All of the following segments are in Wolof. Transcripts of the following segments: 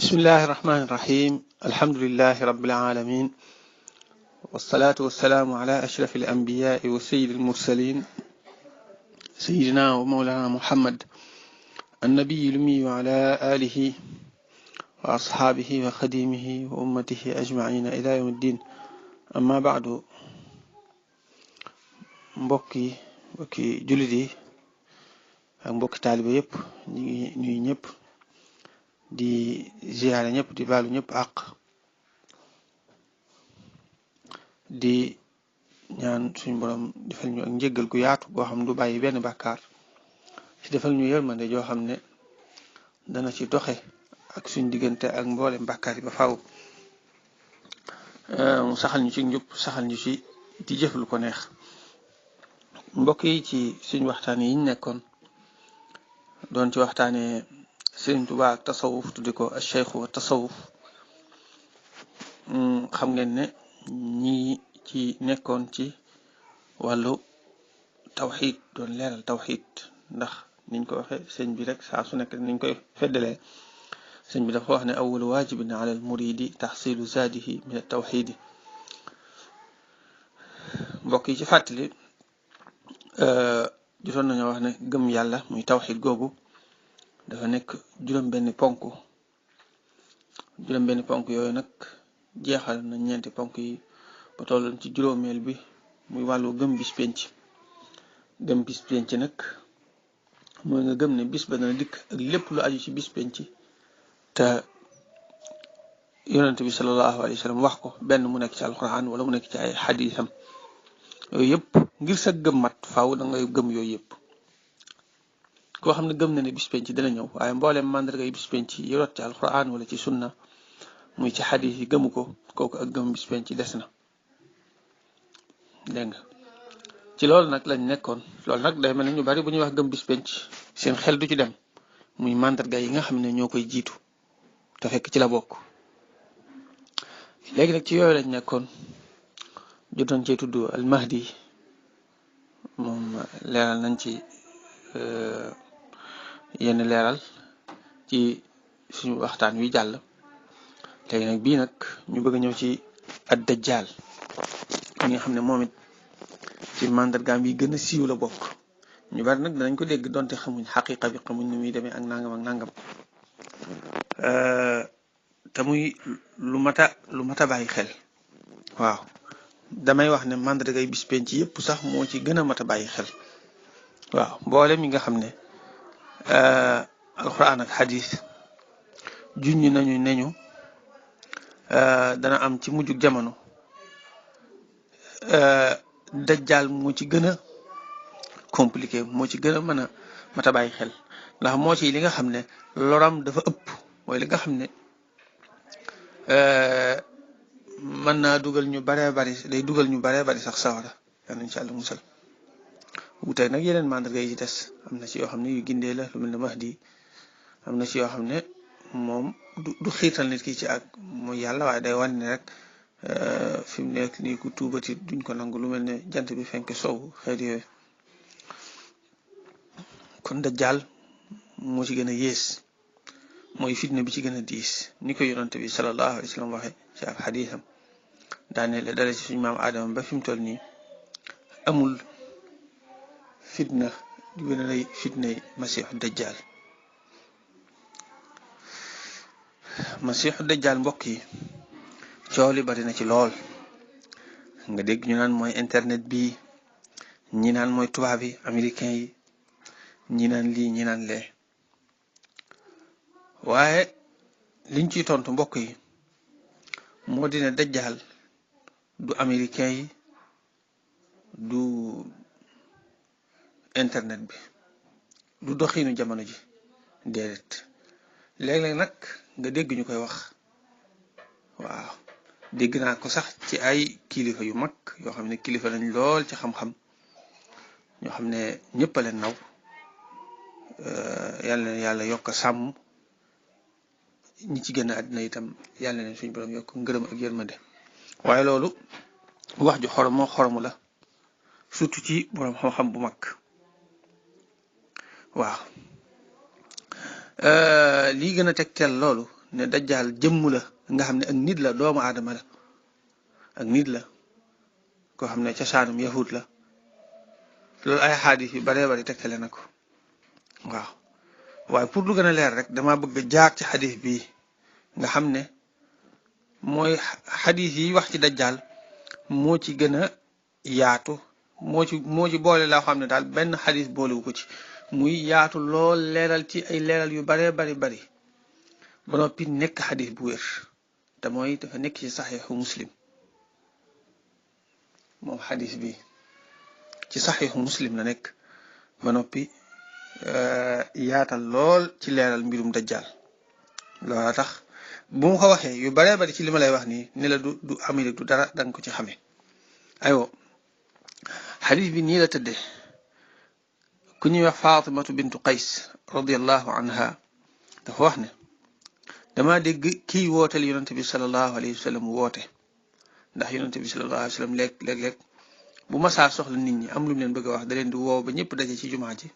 بسم الله الرحمن الرحيم الحمد لله رب العالمين والصلاة والسلام على أشرف الأنبياء وسيد المرسلين سيدنا ومولانا محمد النبي الأمي وعلى آله وأصحابه وخديمه وأمته أجمعين إلى يوم الدين أما بعد mbokki jullit yi ak mbokki taalibe yépp ñi ngi nuyu ñëpp di ziyaare ñëpp di baalu ñëpp àq di ñaan suñu borom defal ñu ak njéggal gu yaatu boo xam ne du bàyyi benn bàkkaar ci defal ñu yërmande joo xam ne dana ci doxe ak suñ diggante ak mboolem bàkkaar yi ba faaw mu saxal ñu ci njub saxal ñu ci di jëf lu ko neex mbokk yi ci suñ waxtaan yi ñu nekkoon doon ci waxtaanee Sëriñ Tuubaa ak tasawuf tuddi ko ash-shaykhu wa tasawuf xam ngeen ne ñi ci nekkoon ci wàllu tawxiid doon leeral tawxiid ndax niñ ko waxe sëñ bi rek saa su nekk niñ koy feddalee sëñ bi dafa wax ne awwalu waajibin ala al muridi taxsilu zaadihi min at tawxiidi mbokk yi ci fàttali jotoon nañoo wax ne gëm yàlla muy tawxiid googu dafa nekk juróom-benni ponk yooyu nag jeexal na ñeenti ponk yi ba tolloon ci juróomeel bi muy wàllu gëm bis penc nag mooy nga gëm ne bis ba dana dikk ak lépp lu aju ci bis penc te yonent bi sallallahu alayhi wa sallam wax ko benn mu nekk ci alquran wala mu nekk ci ay xadiisam yooyu yëpp ngir sa gëm mat faaw da ngay gëm yooyu yëpp koo xam ne gëm na ne bis penc dana ñëw waaye mbooleem màndarga yi bis penc yi rot ci alquran wala ci sunna muy ci xadiis yi gëmu ko kooku ak gëm bis penc des na dégg nga ci loolu nag lañ nekkoon loolu nag day mel ne ñu bari bu ñuy wax gëm bis penc seen xel du ci dem muy màndarga yi nga xam ne ñoo koy jiitu te fekk ci la bokk léegi nag ci yooyu lañ nekkoon jotoon cee tudd al mahdi moom leeral nañ ci yenn leeral ci suñu waxtaan wi jàll léegi nag bii nag ñu bëgg a ñëw ci ad dajjal mi nga xam ne moom it ci mandargaam yi gën a siiw la bokk ñu bari nag danañ ko dégg donte xamuñ xaqiqa bi xamuñ ni muy demee ak nangam te muy lu mata bàyyi xel waaw damay wax ne mandarga yi bis penc yëpp sax moo ci gën a mat a bàyyi xel waaw mboolem yi nga xam ne alquran ak xadis junñ nañu neñu dana am ci mujjug jamono dajjal moo ci gën a compliqué moo ci gën a mën a mat a bàyyi xel ndax moo ci li nga xam ne loram dafa ëpp mooy li nga xam ne mën naa dugal ñu baree bari day dugal ñu baree bari sax sawara yal nañ ci Yàlla musal wuuteeg nag yeneen mandarga yi ci des am na ci yoo xam ne yu gindee la lu mel ne Mahdi am na ci yoo xam ne moom du xiirtal nit ki ci ak mooy yàlla waaye day wan ne rek fi mu nekk nii ku tuubati duñ ko nangu lu mel ne jant bi fenk sow xeet yooyu kon dajjal moo ci gën a yées mooy fitna bi ci gën a diis ni ko yonante bi sallallahu alayhi wa sallam waxe ci ab xadiisam daane la dale ci suñu maam aadama ba fi mu toll nii amul fitna du gën a lay fitnay masiixu dajjal mbokk yi coow li bari na ci lool nga dégg ñu naan mooy internet bi ñi naan mooy tubaab yi américain yi ñi naan lii ñi naan lee waaye liñ ciy tontu mbokk yi moo dina dajjal du américain yi du internet bi du doxiinu jamono ji déedéet léeg-léeg nag nga dégg ñu koy wax waaw dégg naa ko sax ci ay kilifa yu mag yoo xam ne kilifa lañ lool ci xam-xam ñoo xam ne ñëpp a leen naw yàlla na yàlla yokk sàmm ñi ci gën a àddina itam yàlla na leen suñu borom yokk ngërëm ak yërmande waaye loolu wax ju xoromu la surtout ci borom xam-xam bu mag waaw lii gën a tegtal loolu ne dajjal jëmm la nga xam ne ak nit la doomu aadama la ak nit la koo xam ne cosaanum yahud la loolu ay xaadis yu baree bari tegtale na ko waaw waaye pour lu gën a leer rek dama bëgg jaar ci xadis bii nga xam ne mooy xadis yi wax ci dajjal moo ci gën a yaatu moo ci boole laa xam ne daal benn xadis boolewu ko ci muy yaatu lool leeral ci ay leeral yu baree bari ba noppi nekk xadis bu wér te mooy dafa nekk ci saxiixu muslim moom xadis bi ci saxiixu muslim la nekk ba noppi yaatal lool ci leeral mbirum dajjal loola tax bu mu ko waxee yu baree bari ci li ma lay wax nii ne la du Amérique du dara danga ko ci xamee aywa xadis bi nii la tëddee ku ñuy wax Faatimatu bintu Qays radiyallahu anha dafa wax ne dama dégg kii wooteel yonante bi sallallahu alayhi wa sallam woote ndax yonante bi sallallahu alayhi wa sallam léeg-léeg bu masaa soxla nit ñi am lu mu leen bëgg a wax da leen di woow ba ñëpp daje ci jumaa ji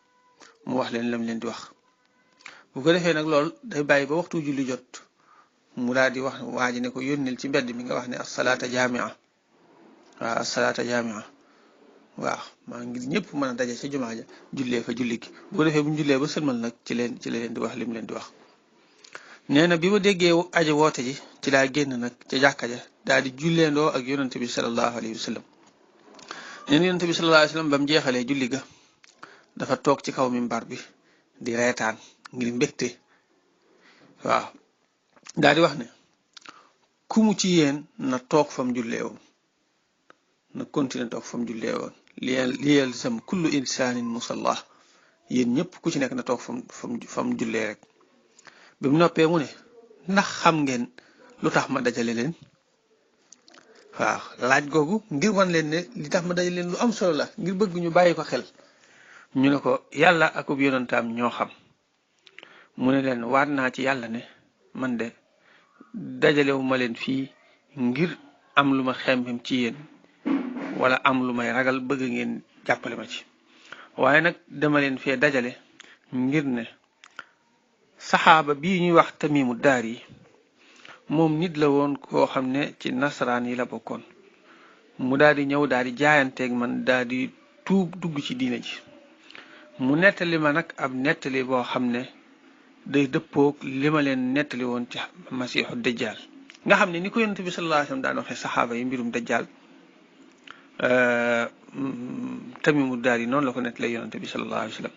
mu wax leen lam leen di wax bu ko defee nag lool day bàyyi ba waxtu julli jot mu daal di wax waa ji ne ko yónneel ci mbedd mi nga wax ne as-salaata jaami'a waaw as-salaata jaami'a waaw maa ngi ñëpp mën a daje ca jumaa ja jullee fa julli gi bu ko defee bu ñu jullee ba sëlmal nag ci la leen di wax lim leen di wax nee na bi ma déggee aji woote ji ci laa génn nag ca jàkka ja daal di julleendoo ak yonante bi sallallahu alayhi wa sallam nee na yonante bi sallallahu alayhi wa sallam ba mu jeexalee julli ga dafa toog ci kaw mimbar bi di reetaan ngir mbégte waaw daal di wax ne ku mu ci yéen na toog fam jullee woon na continuer toog fam jullee woon li yalzam kullu insaanin musalla yéen ñëpp ku ci nekk na toog fam jullee rek bi mu noppee mu ne ndax xam ngeen lu tax ma dajale leen waaw laaj googu ngir wan leen ne li tax ma dajale leen lu am solo la ngir bëgg ñu bàyyi ko xel ñu ne ko yàlla akub yonantaam ñoo xam mu ne leen waat naa ci yàlla ne man de dajalewu ma leen fii ngir am lu ma xemmem ci yéen wala am lu may ragal bëgg ngeen jàppale ma ci waaye nag dama leen fee dajale ngir ne saxaaba bii ñuy wax Tamimu Daari moom nit la woon koo xam ne ci nasaraan yi la bokkoon mu daal di ñëw daal di jaayanteeg man daal di tuub dugg ci diine ji mu nettali ma nag ab nettali boo xam ne day dëppoog li ma leen nettali woon ci masiixu dajjal nga xam ne ni ko yonent bi sallallahu alayhi wa sallam daan waxee saxaaba yi mbirum dajjal Tamimu Daari noonu la ko nettalee yonent bi sallallahu alayhi wa sallam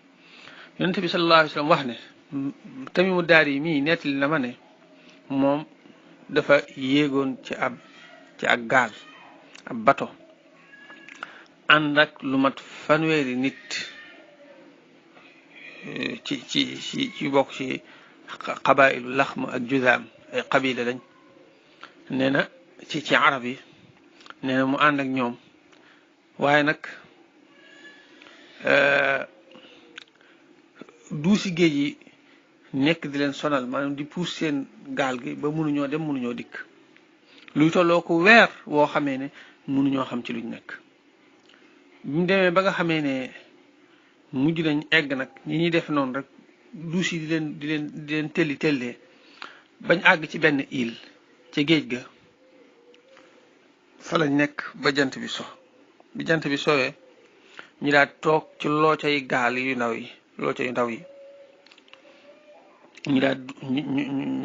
yonent bi sallallahu alayhi wa sallam wax ne Tamimu Daari mii nettali na ma ne moom dafa yéegoon ci ak gaal ab bato ànd ak lu mat fanweeri nit ci bokk ci xabaa'ilu laxm ak juzaam ay qabila lañ nee na ci arab yi nee na mu ànd ak ñoom waaye nag duusi géej yi nekk di leen sonal maanaam di puus seen gaal gi ba mënuñoo dem mënuñoo dikk luy tolloo ko weer woo xamee ne mënuñoo xam ci luñ nekk buñ demee ba nga xamee ne mujj nañ egg nag ñi ñuy def noonu rek duus yi di leen tellee bañ àgg ci benn île ca géej ga fa lañ nekk ba jant bi so bi jant bi sowee ñu daal toog ci looca yi gaal yu ndaw yi looca yu ndaw yi ñu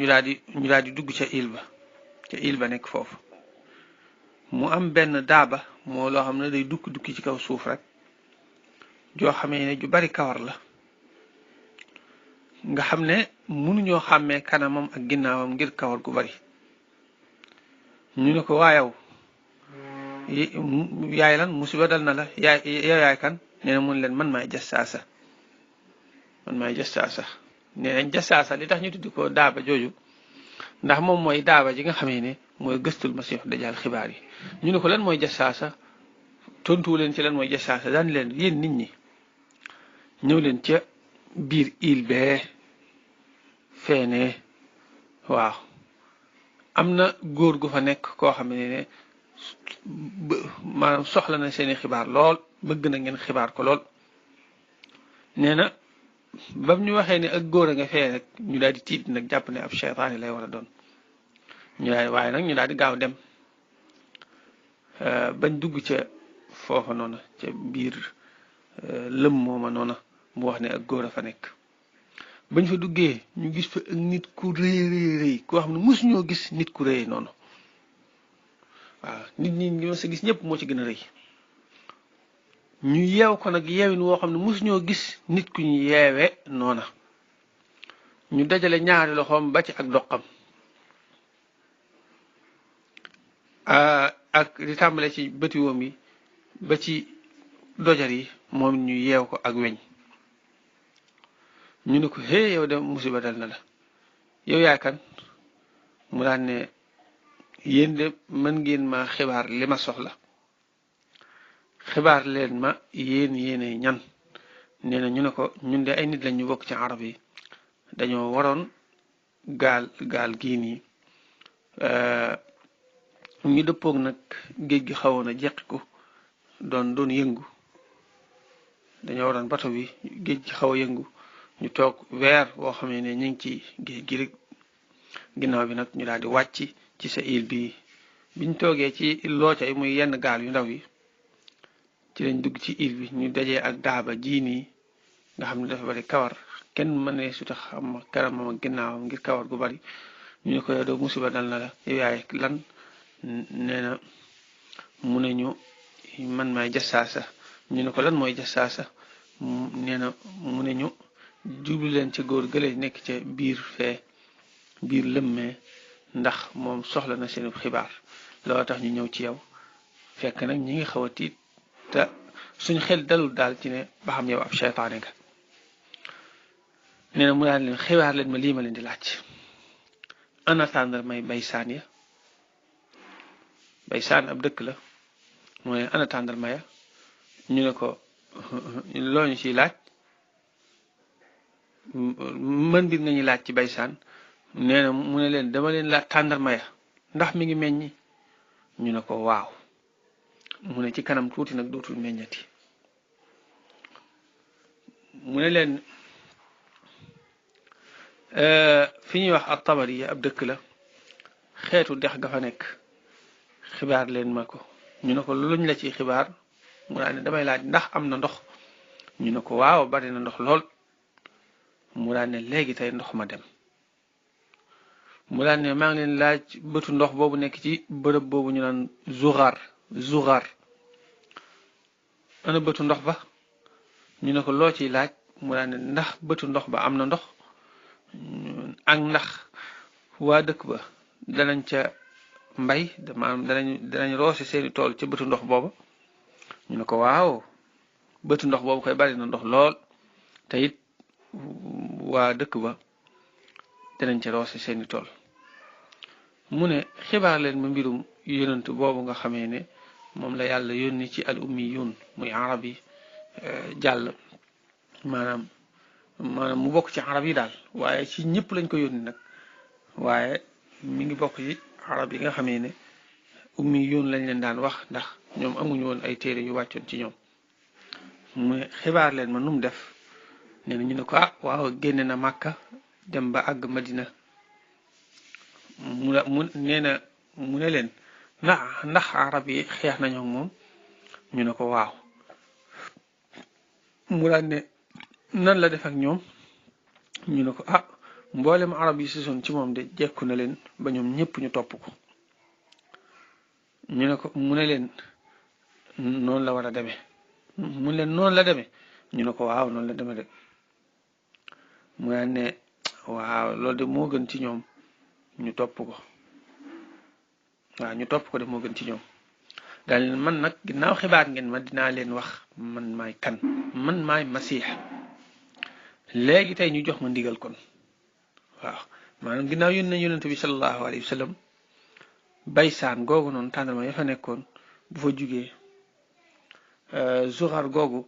daal di dugg ca île ba nekk foofu mu am benn daaba moo loo xam ne day dukki ci kaw suuf rek joo xamee ne ju bari kawar la nga xam ne mënuñoo xàmmee kanamam ak ginnaawam ngir kawar gu bari ñu ne ko waayaw yaay lan musiba dal na la yaay kan nee na mun leen man maay jassaasa nee nañ jassaasa li tax ñu tuddi ko daaba jooju ndax moom mooy daaba ji nga xamee ne mooy gëstul masiixu dajjal xibaar yi ñu ne ko lan mooy jassaasa tontuwu leen ci lan mooy jassaasa daan leen yéen nit ñi ñëw leen ca biir île bee feene waaw am na góor gu fa nekk koo xam ne maanaam soxla na seeni xibaar lool bëgg na ngeen xibaar ko lool nee na bam ñu waxee ne ak góor a nga fee rek ñu daal di tiit nag jàpp ne ab seytaane lay war a doon ñu daal waaye nag ñu daal di gaaw dem bañ dugg ca foofa noona ca biir lëm mooma noona mu wax ne ak góor a fa nekk bañ fa duggee ñu gis fa ak nit ku rëy rëy rëy koo xam ne mosuñoo gis nit ku rëy noonu waaw nit ñi ñoo sa gis ñëpp moo ci gën a rëy ñu yeew ko nag yeewin woo xam ne mosuñoo gis nit ku ñu yeewe noona ñu dajale ñaari loxoom ba ci ak doqam ak di tàmbale ci bëti woom yi ba ci dojar yi moom ñu yeew ko ak weñ ñu ne ko hé yow de musiba dal na la yow yaay kan mu daan ne yéen de mën ngeen ma xibaar li ma soxla xibaar leen ma yéene ñan nee na ñu ne ko ñun de ay nit lañ ñu bokk ci arab yi dañoo waroon gaal gii nii ñu dëppoog nag géej gi xawoon a jeqiku doon yëngu dañoo waroon bato bi géej gi xaw a yëngu ñu toog weer woo xam ne ñu ngi ci géej gi rek ginnaaw bi nag ñu daal di wàcc ci sa île bi biñ toogee ci looca yi muy yenn gaal yu ndaw yi ci lañ dugg ci île bi ñu dajee ak daaba jii nii nga xam ne dafa bari kawar kenn mënee su tax xam kanamam ak ginnaawam ngir kawar gu bari ñu ne ko yow de musiba dal na la yow yaay lan nee na mu ne ñu man maay jassaasa ñu ne ko lan mooy jassaasa nee na mu ne ñu jublu leen ci góor gële nekk ca biir lëmmee ndax moom soxla na seen xibaar loolu tax ñu ñëw ci yow fekk nag ñi ngi xaw a tiit te suñ xel dalul daal ci ne ba xam yow ab seytaane nga nee na mu daan leen xibaar leen ma lii ma leen di laaj ana tàndar may baysaan ya baysaan ab dëkk la mu ne ana tàndar maya ñu ne ko loo ñu ciy laaj mën mbir nga ñuy laaj ci baysaan nee na mu ne leen dama leen laaj tàndarma ya ndax mi ngi meññi ñu ne ko waaw mu ne ci kanam tuuti nag dootul meññati mu ne leen fi ñuy wax ak tabari ab dëkk la xeetu dex ga fa nekk xibaar leen ma ko ñu ne ko luñ la ci xibaar mu daan ne damay laaj ndax am na ndox ñu ne ko waaw bari na ndox lool mu daan ne léegi tey ndox ma dem mu daan ne maa ngi leen laaj bëtu ndox boobu nekk ci bërëb boobu ñu naan zuxar ana bëtu ndox ba ñu ne ko loo ciy laaj mu daan ne ndax bëtu ndox ba am na ndox ak ndax waa dëkk ba danañ ca mbay maanaam danañ roose seeni tool ca bëtu ndox booba ñu ne ko waaw bëtu ndox boobu koy bari na ndox lool te it waa dëkk ba danañ ca roose seeni tool mu ne xibaar leen ma mbirum yonent boobu nga xamee ne moom la yàlla yónni ci al ummiyun muy arab yi jàll maanaam mu bokk ci arab yi daal waaye ci ñëpp lañ ko yónni nag waaye mi ngi bokk ci arab yi nga xamee ne ummiyun lañ leen daan wax ndax ñoom amuñu woon ay téere yu wàccoon ci ñoom mu ne xibaar leen ma nu mu def nee na ñu ne ko waaw génne na Màkka dem ba àgg Madina nee na mu ne leen ndax arab yi xeex nañoo moom ñu ne ko waaw mu daan ne nan la def ak ñoom ñu ne ko mboolem arab yi sisoon ci moom de jekku na leen ba ñoom ñëpp ñu topp ko ñu ne ko mu ne leen noonu la war a demee mu ne leen noonu la demee ñu ne ko waaw noonu la demee de mu daan ne waaw loolu de moo gën ci ñoom ñu topp ko waaw ñu topp ko de moo gën ci ñoom daal leen man nag ginnaaw xibaar ngeen ma dinaa leen wax man maay kan man maay masiix léegi tey ñu jox ma ndigal kon waaw maanaam ginnaaw yónne nañ yonent bi sallallahu alayhi wa sallam baysaan googu noonu tàndarma ya fa nekkoon bu fa jugee zuxar googu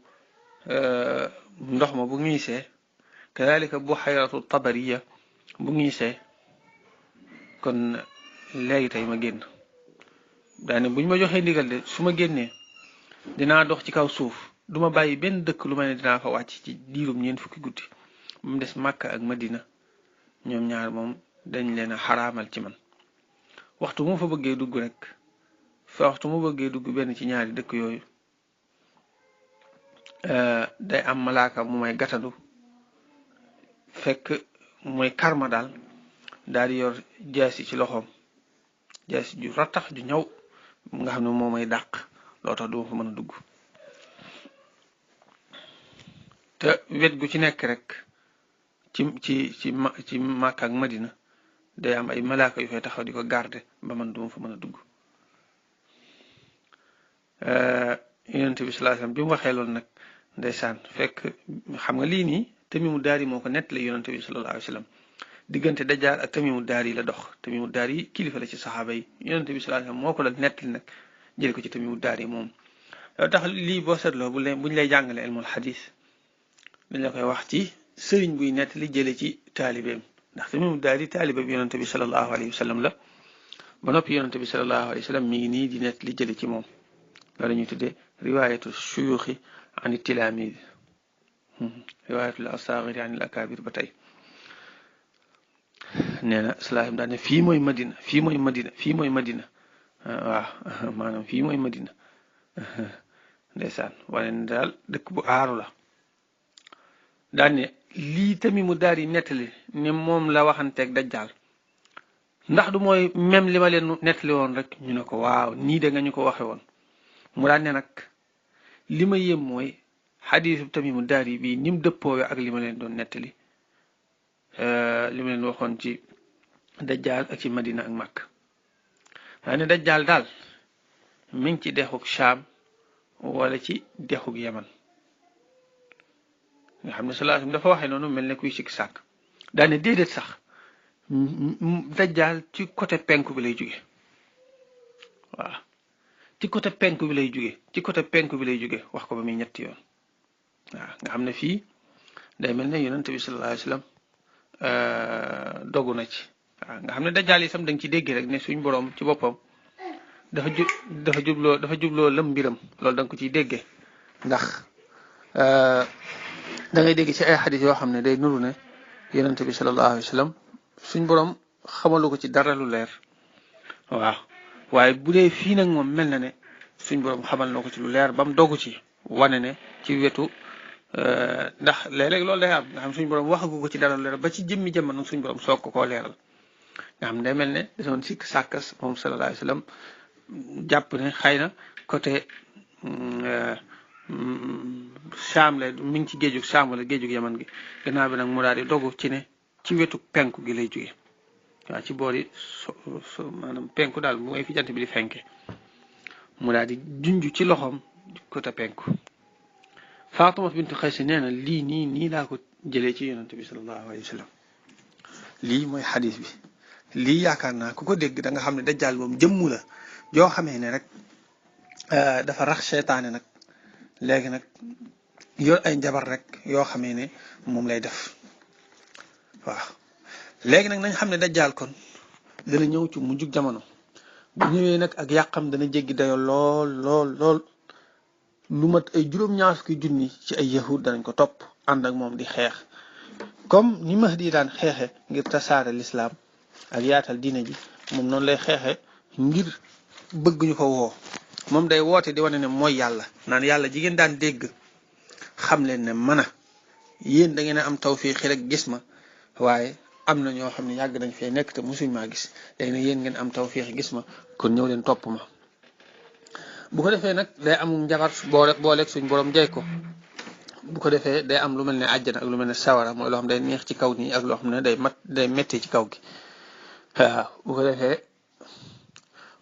ndox ma bu ngiisee kadalika buhayratu tabariya bu ngiisee kon léegi tey ma génn daane buñ ma joxee ndigal de su ma génnee dinaa dox ci kaw suuf duma bàyyi benn dëkk lu may ne dinaa fa wàcc ci diirum ñeent fukki guddi mu des Màkka ak Madina ñoom ñaar moom dañ leen a xaraamal ci man waxtu mu fa bëggee dugg rek waxtu mu bëggee dugg benn ci ñaari dëkk yooyu day am malaaka mu may gatandu fekk mooy karma daal di yor jaasi ci loxoom jaasi ju rattax ju ñaw nga xam ne moo may dàq loo tax duma fa mën a dugg te wet gu ci nekk rek ci Màkka ak Madina day am ay malaaka yu fay taxaw di ko garder ba man duma fa mën a dugg yonent bi sallallahu alayhi wasallam bi mu waxee loolu nag ndeysaan fekk xam nga lii nii Tamimu Daari moo ko nettali yonent bi sallallahu alayhi wasallam diggante Dajjaal ak Tamimu Daari la dox Tamimu Daari kilifa la ci saxaaba yi yonent bi sallallahu alayhi wasallam moo ko la nettali nag jël ko ci Tamimu Daari moom yow tax lii boo seetloo buñ lay jàngale ilmul xadis dañ la koy wax ci sëriñ buy nettali jële ci taalibeem ndax Tamimu Daari taalibe bi yonent bi sallallahu alayhi wasallam la ba noppi yonent bi sallallahu alayhi wasallam mi ngi nii di nettali jële ci moom loolu ñuy tuddee riwaayatu shuyuuxi an tilaamid riwaayatul asaagiri an al akaabir ba tey nee na salaam daal ne fii mooy Madina fii mooy Madina fii mooy Madina waaw maanaam fii mooy Madina ndeysaan wane ne daal dëkk bu aaru la daal ne lii Tamimu Daari nettali ne moom la waxanteeg Dajjaal ndax du mooy même li ma leen nettali woon rek ñu ne ko waaw nii de nga ñu ko waxe woon mu daan ne nag li ma yéem mooy xadiisu Tamimu Daari bii ni mu dëppoowe ak li ma leen doon nettali li ma leen waxoon ci Dajjaal ak ci Madina ak Makka daa ne Dajjaal daal mi ngi ci dexuk Shaam wala ci dexuk Yaman nga xam ne sallallahu alayhi wasallam dafa waxee noonu mel ne kuy sikk sàkk daa ne déedéet sax Dajjaal ci côté penku bi lay jóge waaw ci côté penku bi lay jóge ci côté penku bi lay jóge wax ko ba muy ñetti yoon waaw nga xam ne fii day mel ne yonent bi sallallahu alayhi wasallam dogu na ci waaw nga xam ne Dajjaal itam da nga ci dégg rek ne suñ boroom ci boppam dafa jubloo lëm mbiram loolu da nga ko ciy déggee ndax da ngay dégg ci ay xadis yoo xam ne day nuru ne yonent bi sallallahu alayhi wasallam suñ boroom xamalu ko ci dara lu leer waaw waaye bu dee fii nag moom mel na ne suñ boroom xamal na ko ci lu leer ba mu dogu ci wane ne ci wetu ndax léeg-léeg loolu day am nga xam suñ boroom waxagu ko ci dara lu leer ba ci jëmmi jamono suñ boroom soog ko koo leeral nga xam day mel ne dasoon sikk sàkkas moom sallallahu alayhi wasallam jàpp ne xëy na côté Saam la mi ngi ci géejug Saam wala géejug Yaman gi gannaaw bi nag mu daal di dogu ci ne ci wetu penku gi lay jóge waaw ci boor yi maanaam penku daal mooy fi jant bi di fenke mu daal di junj ci loxoom côté penku Faatuma bintu Qays nee na lii nii laa ko jëlee ci yonent bi sallallahu alayhi wa sallam lii mooy xadis bi lii yaakaar naa ku ko dégg da nga xam ne Dajjaal moom jëmmu la joo xamee ne rek dafa rax seytaane nag léegi nag yor ay njabar rek yoo xamee ne moom lay def waaw léegi nag nañ xam ne Dajjaal kon dana ñëw ci mujjug jamono bu ñëwee nag ak yàqam dana jéggi dayo lool lu mat ay juróom-ñaar fukki junni ci ay yahud danañ ko topp ànd ak moom di xeex comme ni Mahdi daan xeexe ngir tasaare lislaam ak yaatal diine ji moom noonu lay xeexe ngir bëgg ñu ko woo moom day woote di wane ne mooy yàlla naan yàlla jigéen daan dégg xam leen ne mën a yéen da ngeen a am tawfiix rek gis ma waaye am na ñoo xam ne yàgg nañ fee nekk te musuñ maa gis léegi nag yéen ngeen am tawfiix gis ma kon ñëw leen topp ma bu ko defee nag day am njabar booleeg suñ borom jay ko bu ko defee day am lu mel ne àjjana ak lu mel ne sawara mooy loo xam day neex ci kaw nii ak loo xam ne day metti ci kaw gi waaw bu ko defee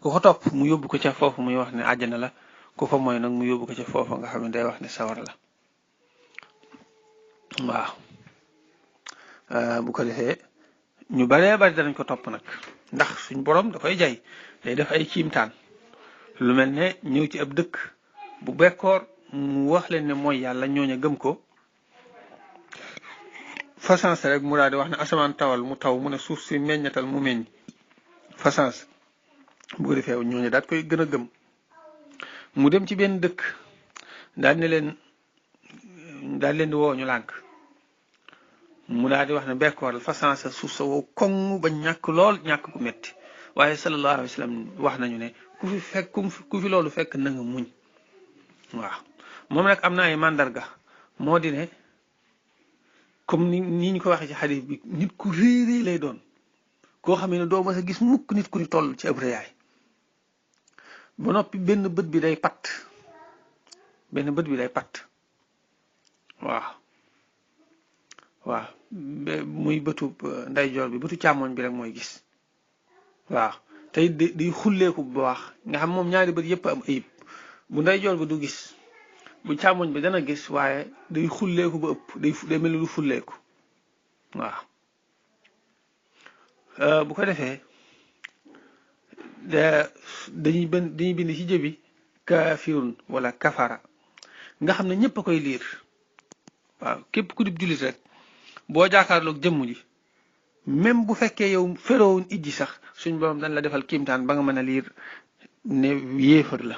ku ko topp mu yóbbu ko ca foofu muy wax ne àjjana la ku ko mooy nag mu yóbbu ko ca foofu nga xam ne day wax ne sawara la waaw bu ko defee ñu baree bari danañ ko topp nag ndax suñ borom da koy jay day def ay kiimtaan lu mel ne ñëw ci ab dëkk bu bekkoor mu wax leen ne mooy yàlla ñooña gëm ko façance rek mu daal di wax ne asamaan tawal mu taw mu ne suuf si meññatal mu meññ façance bu ko defee ñooñu daal koy gën a gëm mu dem ci benn dëkk daal leen di woo ñu lànk mu daal di wax ne bekkooral fa sansa suuf sa wow koŋ ba ñàkk lool ñàkk ku metti waaye sallallahu alayhi wa sallam wax nañu ne ku fi loolu fekk na nga muñ waaw moom nag am na ay mandarga moo di ne comme ni ñu ko waxee ci xadis bi nit ku réerée lay doon koo xam ne doo mas a gis mukk nit ku ni toll ci ab réyaay ba noppi benn bët bi day patt waaw muy bëtu ndeyjoor bi bëtu càmmoñ bi rek mooy gis waaw tey di xulleeku bu baax nga xam moom ñaari bët yépp am ayib bu ndeyjoor bi du gis bu càmmoñ bi dana gis waaye day xulleeku ba ëpp day mel ni lu fulleeku waaw bu ko defee dañuy bind ci jëbi kaafirun wala kafara nga xam ne ñëpp a koy liir waaw képp ku dib jullit rek boo jaakaarloog jëmm ji même bu fekkee yow feroowun ijji sax suñ borom dañ la defal kiimtaan ba nga mën a liir ne yéefar la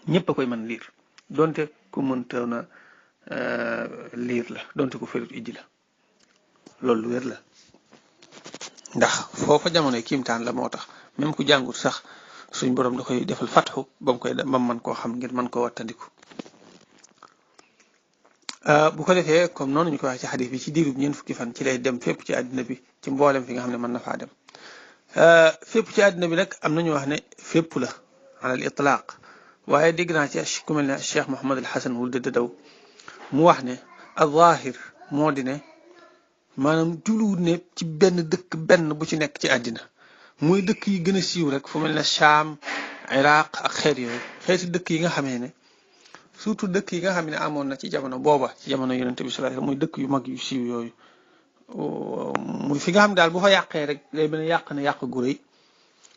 ñëpp a koy mën liir donte ku mënta na liir la donte ku ferut ijji la loolu lu wér la ndax foofa jamonoy kiimtaan la moo tax même ku jàngut sax suñ borom da koy defal fatxu ba mu mën koo xam ngir mën koo wattandiku bu ko defee comme noonu ñu ko wax ci xadis bi ci diirub ñeent fukki fan ci lay dem fépp ci àddina bi ci mboolem fi nga xam ne mën na faa dem fépp ci àddina bi nag am nañu wax ne fépp la alal itlaaq waaye dégg naa ci ku mel ne Cheikh Mouhamad al Hasan wul dëdd daw mu wax ne al-zaahir moo di ne maanaam juluwut ne ci benn dëkk benn bu ci nekk ci àddina muy dëkk yi gën a siiw rek fu mel ne Shaam Iraq ak xeet yooyu xeeti dëkk yi nga xamee ne surtout dëkk yi nga xam ne amoon na ci jamono booba ci jamono yonente bi sallallahu alayhi wasallam muy dëkk yu mag yu siiw yooyu muy fi nga xam ne daal bu fa yàqee rek day mel ne yàq na yàq gu rëy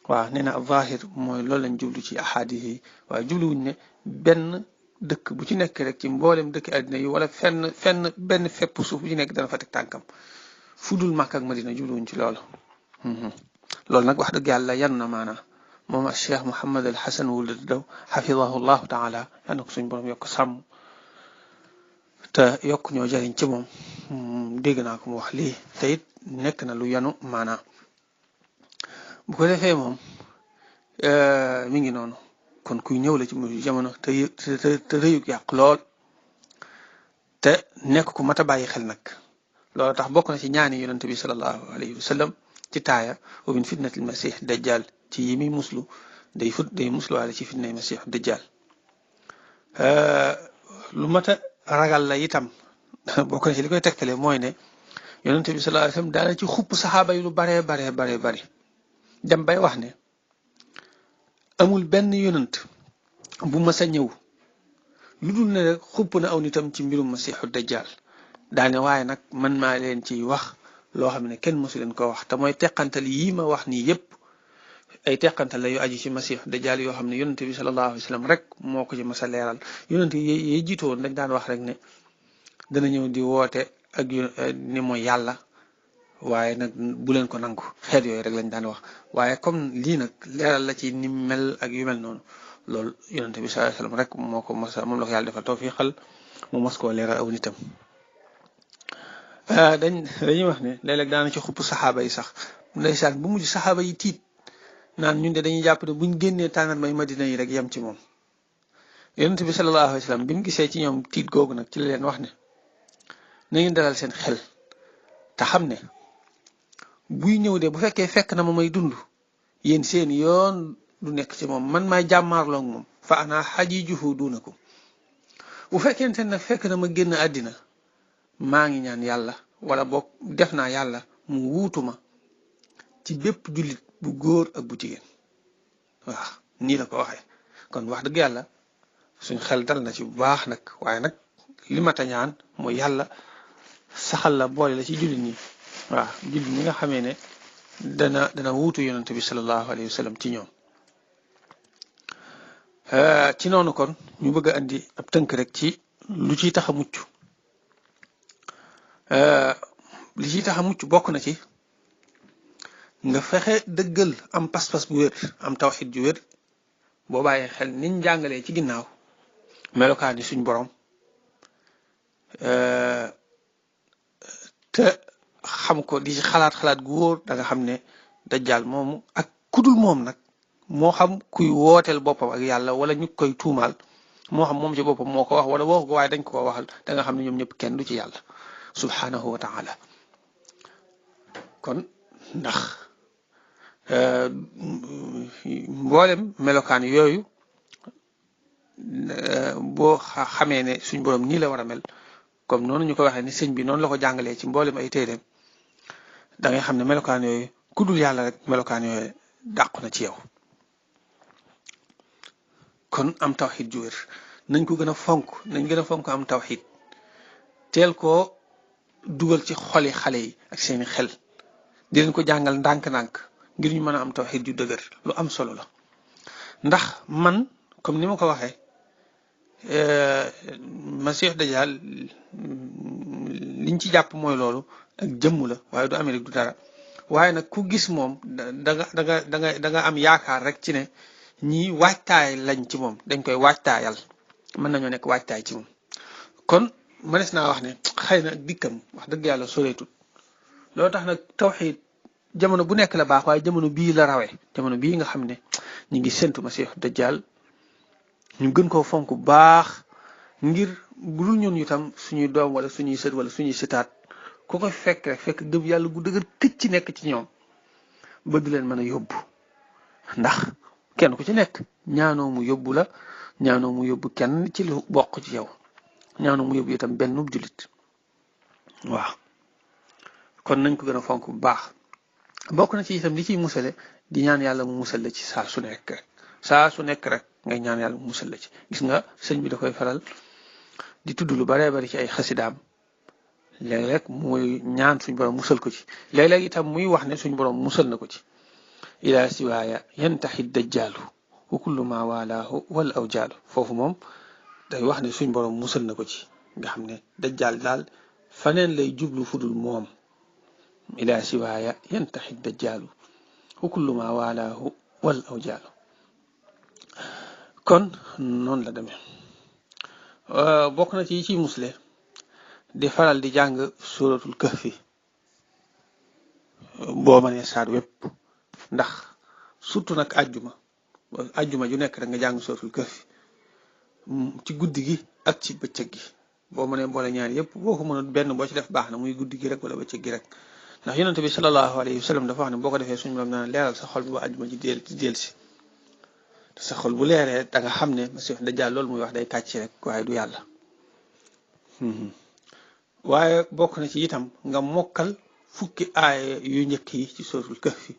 waaw nee na zahir mooy loolu lañ jublu ci ahadis yi waaye jubluwuñ ne benn dëkk bu ci nekk rek ci mboolem dëkk àddina yi wala fenn benn fepp suuf bu ci nekk dana fa teg tànkam fu dul Makka ak Madina jubluwuñ ci loolu loolu nag wax dëgg yàlla yan na maanaa moom ak Cheikh Mouhamad al Hasan wuld daw xafidahu llahu taala yal na ko suñ borom yokk sàmm te yokk ñoo jëriñ ci moom dégg naa ko mu wax lii te it nekk na lu yanu maanaa bu ko defee moom mi ngi noonu kon kuy ñëw la ci mu jamono te rëyug yàq lool te nekk ku mat a bàyyi xel nag loolu tax bokk na ci ñaani yonente bi sallallahu alayhi wa sallam ci taaya wa min fitnatil masih dajjal ci yi muy muslu day musluwaale ci fitnay masih dajjal lu mat a ragal la itam bokk na ci li koy tegtale mooy ne yonente bi sallallahu alayhi wa sallam daana ci xupp saxaaba yi lu baree bari dem bay wax ne amul benn yonent bu mas a ñëw lu dul ne rek xupp na aw nitam ci mbirum masiixu dajjal daane waaye nag man maa leen ciy wax loo xam ne kenn mësu leen ko wax te mooy teqantal yii ma wax nii yépp ay teqantal la yu aju ci masiixu dajjal yoo xam ne yonente bi sallallahu alayhi wa sallam rek moo ko ci mas a leeral yonente yi jiitu woon dañ daan wax rek ne dana ñëw di woote ak ni mooy yàlla waaye nag bu leen ko nangu xeet yooyu rek lañ daan wax waaye comme lii nag leeral la ci ni mel ak yu mel noonu loolu yonente bi sallallahu alayhi wa sallam rek moo ko mas a moom la ko yàlla defal tawfiixal mu mas koo leeral aw nitam dañuy wax ne léeg-léeg daana ci xupp saxaaba yi sax ndeysaan bu mujj saxaaba yi tiit naan ñun de dañuy jàpp ne buñ génnee tàngat may madina yi rek yem ci moom yonente bi sallallahu alayhi wa sallam bi mu gisee ci ñoom tiit googu nag ci la leen wax ne na ngeen dalal seen xel te xam ne buy ñëw de bu fekkee fekk na ma may dund yéen seen yoon du nekk ci moom man maay jàmmaarloog moom fa ana xajijuhu dunakum bu fekkente nag fekk na ma génn àddina maa ngi ñaan yàlla wala boog def naa yàlla mu wuutuma ci bépp jullit bu góor ak bu jigéen waaw nii la ko waxee kon wax dëgg yàlla suñ xel dal na ci bu baax nag waaye nag li ma ta ñaan mooy yàlla saxal la boole la ci jullit ñi waaw jullit ñi nga xamee ne dana wuutu yonente bi sallallahu alayhi wa sallam ci ñoom ci noonu kon ñu bëgg a andi ab tënk rek ci lu ciy tax a mucc li ciy tax a mucc bokk na ci nga fexe dëggal am pas-pas bu wér am tawxid ju wér boo bàyyee xel niñ jàngalee ci ginnaaw melokaani suñ borom te xam ko di xalaat gu wóor da nga xam ne dajjal moomu ak kudul moom nag moo xam kuy wooteel boppam ak yàlla wala ñu koy tuumaal moo xam moom ci boppam moo ko wax wala waxu ko waaye dañ ko waxal da nga xam ne ñoom ñëpp kenn du ci yàlla subhanahu wa taala kon ndax mboolem melokaan yooyu boo xamee ne suñ borom nii la war a mel comme noonu ñu ko waxee ni sëñ bi noonu la ko jàngalee ci mboolem ay téeréem da ngay xam ne melokaan yooyu ku dul yàlla rek melokaan yooyu dàqu na ci yow kon am tawxid ju wér nañ ko gën a fonk nañ gën a fonk am tawxid teel koo dugal ci xoli xale yi ak seeni xel di leen ko jàngal ndànk-ndànk ngir ñu mën a am tawxid ju dëgër lu am solo la ndax man comme ni ma ko waxee Masiix Dajjal liñ ci jàpp mooy loolu ak jëmm la waaye du Amérique du dara waaye nag ku gis moom da nga am yaakaar rek ci ne ñii waajtaay lañ ci moom dañ koy waajtaayal mën nañoo nekk waajtaay ci moom kon mënees naa wax ne xëy na dikkam wax dëgg yàlla soreetut loolu tax nag tawxiid jamono bu nekk la baax waaye jamono bii la rawee jamono bii nga xam ne ñu ngi séntu Masiix Dajjal ñu gën koo fonk bu baax ngir bu dul ñun itam suñuy doom wala suñuy sët wala suñuy sëtaat ku ko fekk rek fekk gëm yàlla gu dëgër këcc ci nekk ci ñoom ba du leen mën a yóbbu ndax kenn ku ci nekk ñaanoo mu yóbbu la ñaanoo mu yóbbu kenn ci lu bokk ci yow ñaanoo mu yóbbu itam benn jullit waaw kon nañ ko gën a fonk bu baax bokk na ci itam li ciy musale di ñaan yàlla mu musal la ci saa su nekk rek ngay ñaan yàlla mu musal la ci gis nga sëñ bi da koy faral di tudd lu baree bari ci ay xasidaam léeg-léeg muy ñaan suñ borom musal ko ci léeg-léeg itam muy wax ne suñ borom musal na ko ci ila siwaaya yantaxi dajjaalu wa kullu ma walaahu wal awjaalu foofu moom day wax ne suñ borom musal na ko ci nga xam ne dajjaal daal faneen lay jublu fudul moom ila siwaaya yantaxi dajjaalu wa kullu ma walaahu wal awjaalu kon noonu la demee bokk na ci yi ciy musle di faral di jàng suratul kahfi boo mënee saar wépp ndax surtout nag ajjuma ju nekk rek nga jàng suratul kahfi ci guddi gi ak ci bëccëg gi boo mënee boole ñaar yépp boo ko mënut benn boo ci def baax na muy guddi gi rek wala bëccëg gi rek ndax yonent bi sallallahu alayhi wa sallam dafa wax ne boo ko defee suñu borom dana leeral sa xol bi ba ajjuma ji del si sa xol bu leeree da nga xam ne Masiix Dajjal loolu muy wax day kàcc rek waaye du yàlla waaye bokk na ci itam nga mokkal fukki aaya yu njëkk yi ci suratul kahfi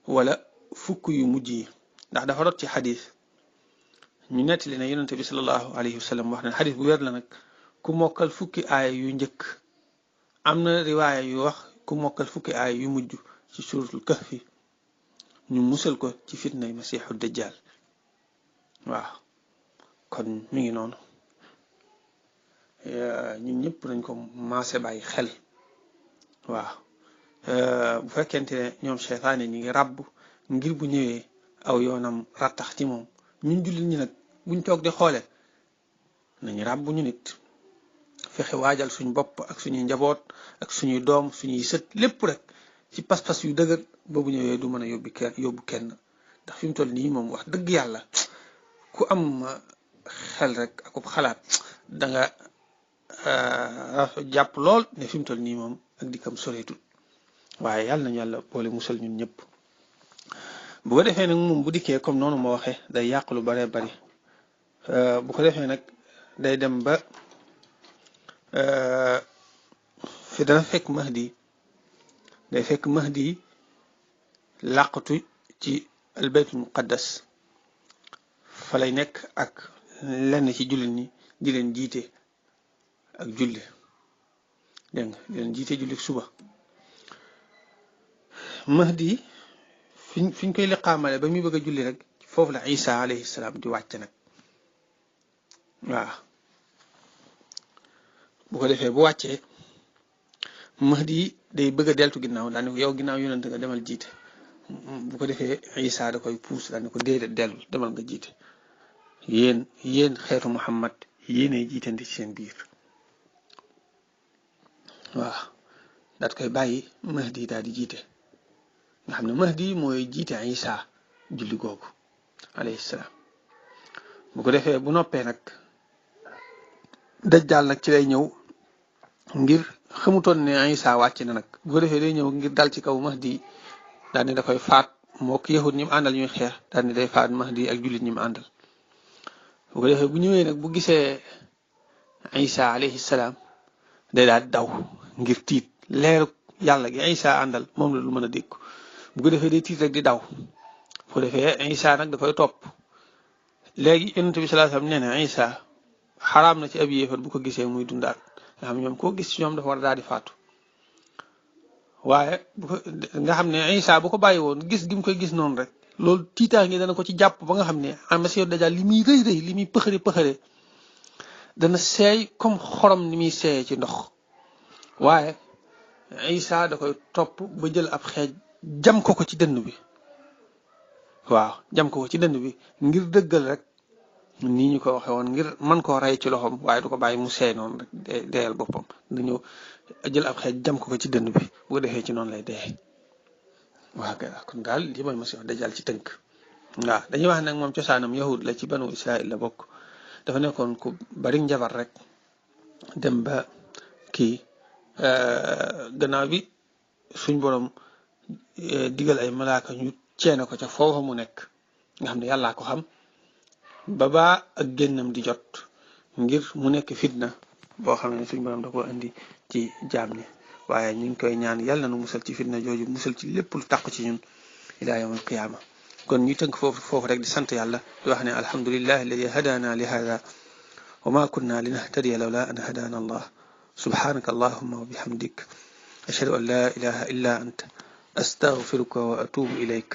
wala fukk yu mujj yi ndax dafa rot ci xadis ñu nettali ne yonente bi sallallahu alayhi wa sallam wax ne xadis bu wér la nag ku mokkal fukki aaya yu njëkk am na riwaaya yu wax ku mokkal fukki aaya yu mujj ci suratul kahfi ñu musal ko ci fitnay Masiixu Dajjal waaw kon mi ngi noonu ñun ñëpp nañ ko maase bàyyi xel waaw bu fekkente ne ñoom seytaane ñi ngi ràbb ngir bu ñëwee aw yoonam rattax ci moom ñun jullit ñi nag buñ toog di xoole nañu ràbb ñu nit fexe waajal suñ bopp ak suñuy njaboot ak suñuy doom suñuy sët lépp rek ci pas-pas yu dëgër ba bu ñëwee du mën a yóbbu kenn ndax fi mu toll nii moom wax dëgg yàlla ku am xel rek akub xalaat da nga jàpp lool ne fi mu toll nii moom ak dikkam soreetul waaye yàlla nañu yàlla boole musal ñun ñëpp bu ko defee nag moom bu dikkee comme noonu ma waxee day yàq lu baree bari bu ko defee nag day dem ba fi dana fekk Mahdi làqatu ci albaytul muqaddas fa lay nekk ak lenn ci jullit ñi di leen jiite ak julli dégg nga di leen jiite julli suba Mahdi fiñ koy liqaamale ba muy bëgg a julli rek foofu la Isa alayhi salaam di wàcc nag waaw bu ko defee bu wàccee Mahdi day bëgg a deltu ginnaaw daane ko yow ginnaaw yonent nga demal jiite bu ko defee Isa da koy puus daane ko déedéet dellu demal nga jiite yéen xeetu Muhammad yéenay jiitandi ci seen biir waaw daat koy bàyyi Mahdi daal di jiite nga xam ne Mahdi mooy jiite Isa julli googu alayhi salaam. bu ko defee bu noppee nag dajjaal nag ci lay ñëw ngir xamutoon ne Isa wàcc na nag bu ko defee day ñëw ngir dal ci kaw Mahdi daal ne da koy faat moo ko yahud ñi mu àndal ñuy xeex daal ne day faat Mahdi ak jullit ñi mu àndal. bu ko defee bu ñëwee nag bu gisee Isa alayhi salaam day daal daw ngir tiit leeru yàlla gi Isa àndal moom la lu mën a dégg bu ko defee day tiit rek di daw. bu ko defee Isa nag da koy topp léegi yonent bi sallallahu alayhi wasallam nee na Isa xaraam na ci ab yéefar bu ko gisee muy dundaat nga xam ñoom koo gis ci ñoom dafa war a daal di faatu. waaye bu ko nga xam ne Isa bu ko bàyyi woon gis gi mu koy gis noonu rek loolu tiitaange dana ko ci jàpp ba nga xam ne Masiihu Dajjaal li muy rëy rëy li muy pëxëre pëxëre dana seey comme xorom ni muy seeyee ci ndox. waaye Isa da koy topp ba jël ab xeej jam ko ci dënn bi waaw jam ko ci dënn bi ngir dëggal rek nii ñu ko waxee woon ngir mën koo rey ci loxoom waaye du ko bàyyi mu seey noonu rek deyal boppam da ñëw jël ab xeej jam ko ci dënn bi bu ko defee ci noonu lay dee. waaw kay kon daal li mooy Masiihu Dajjaal ci tënk. waaw dañuy wax nag moom cosaanam yahud la ci banu Israël la bokk dafa nekkoon ku bari njabar rek dem ba kii gannaaw bi suñ borom digal ay malaaka ñu ceene ko ca foofa mu nekk nga xam ne yàllaa ko xam ba ak génnam di jot ngir mu nekk fitna boo xam ne suñ borom da ko indi ci jaam ñi waaye ñu ngi koy ñaan yàlla na nu musal ci fitna jooju musal ci lépp lu taq ci ñun ilaa yawmal qiyaama. kon ñu tënk foofu rek di sant yàlla di wax ne alhamdulillahi alladi hadana li hada wa ma kunna linahtadiya lawla an hadana allah subhanaka allahumma wa bihamdik ashhadu an la ilaha illa anta astaghfiruka wa atubu ilayk.